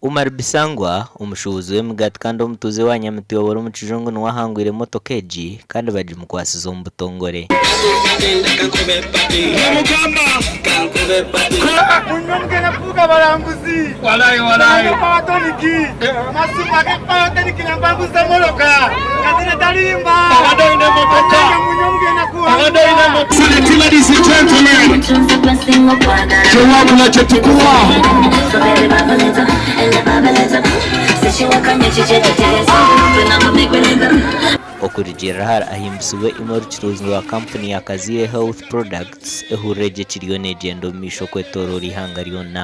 Umar Bisangwa, omushuubuzi w'emigaati kandi omutuuze wa Nyamutiyobora omu Kijungu niwe ahangwire emotoka egi kandi bagimukwasize omu butongore. Okurugiirira ahari Ahimbisibwe Imwe orukiruuzi rwa kampuni ya Kaziire Health Products, ehururu egi ekiriyo negyenda omu maisho kwetoroora eihanga ryona.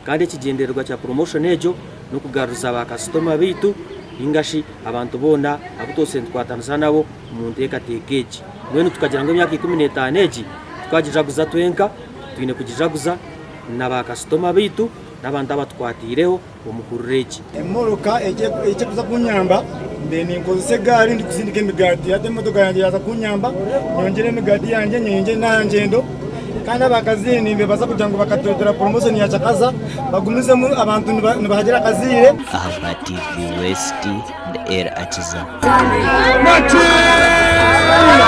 Kandi ekigyendererwa kya promotion egyo n'okugaruza ba kasitoma baitu ninga shi abantu boona abu twose nitukwatanisa nabo omu nteekateeka egi. Mbwenu tukagira ngu emyaka 15 egi titwagijaguza twenka, twine kugijaguza na ba kasitoma baitu n'abantu abatukwatiireho omu hururu egi. Emotoka egi ekuza kunyamba mbe ninkozesa egaari ndikusindika emigaati hati emotoka yangye yaaza kunyamba nyongyere emigaati yangye nyeyongyere n'aha ngyendo kandi abakaziire nimbebaza kugira ngu bakatureetera promotion ya Chakaza bagumizemu abantu nibahagira akaziire. Ahabwa TV West, ndi El Akiza.